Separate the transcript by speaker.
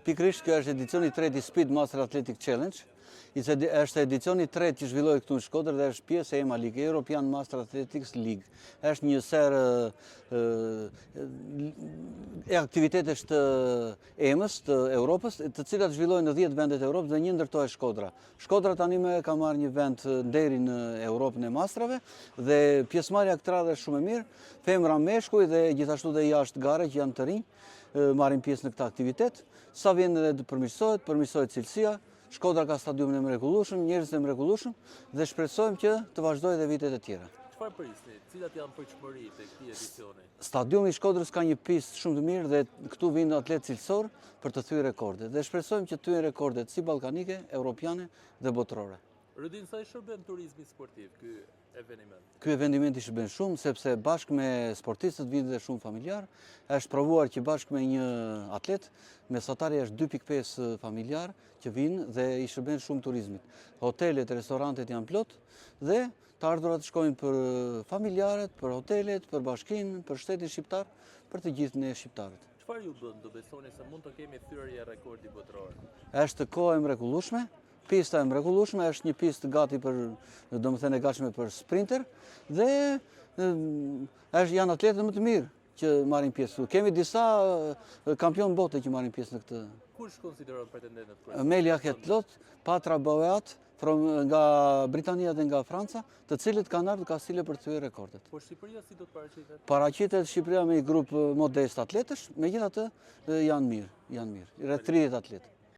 Speaker 1: Pikërisht kjo është edicioni i tretë i Speed Master Athletic Challenge. Është edicioni i tretë që zhvillohet këtu në Shkodër dhe është pjesë e EMA League, European Master Athletics League. Është një serë e aktivitetesh të EMA-s të Europës, të cilat zhvillohen në 10 vendet e Europës dhe një ndër to është Shkodra. Shkodra tani më ka marrë një vend nderi në Europën e mastrave dhe pjesëmarrja këtë radhë është shumë e mirë. Femra, meshkuj dhe gjithashtu dhe jashtë gare që janë të rinj marrin pjesë në këtë aktivitet. Sa vjen edhe të përmirësohet, përmirësohet cilësia. Shkodra ka stadiumin e mrekullueshëm, njerëzit e mrekullueshëm dhe shpresojmë që të vazhdojë edhe vitet e tjera.
Speaker 2: Çfarë prisni? Cilat janë pritshmëritë e këtij edicioni?
Speaker 1: Stadiumi i Shkodrës ka një pistë shumë të mirë dhe këtu vinë atletë cilësor për të thyer rekordet dhe shpresojmë që të thyejnë rekordet si ballkanike, europiane dhe botërore.
Speaker 2: Rudin, sa i shërben turizmit sportiv ky eveniment?
Speaker 1: Ky eveniment i shërben shumë, sepse bashkë me sportistët vinë dhe shumë familjar. Është provuar që bashkë me një atlet, mesatarja është 2.5 familjar që vinë dhe i shërben shumë turizmit. Hotelet, restorantet janë plot dhe të ardhurat shkojnë për familjarët, për hotelet, për bashkinë, për shtetin shqiptar, për të gjithë ne shqiptarët.
Speaker 2: Çfarë ju bën të besoni se mund të kemi thyerje rekordi botëror?
Speaker 1: Është kohë e mrekullueshme, pista e mrekullueshme, është një pistë gati për, domethënë e gatshme për sprinter dhe është janë atletët më të mirë që marrin pjesë. Kemi disa kampion bote që marrin pjesë në këtë.
Speaker 2: Kush konsideron pretendentët kryesorë?
Speaker 1: Melia Hetlot, Patra Boat, from, nga Britania dhe nga Franca, të cilët kanë ardhur kastile për të thyer rekordet.
Speaker 2: Po Shqipëria si do të paraqitet?
Speaker 1: Paraqitet Shqipëria me një grup modest atletësh, megjithatë janë mirë, janë mirë. Rreth 30 atletë.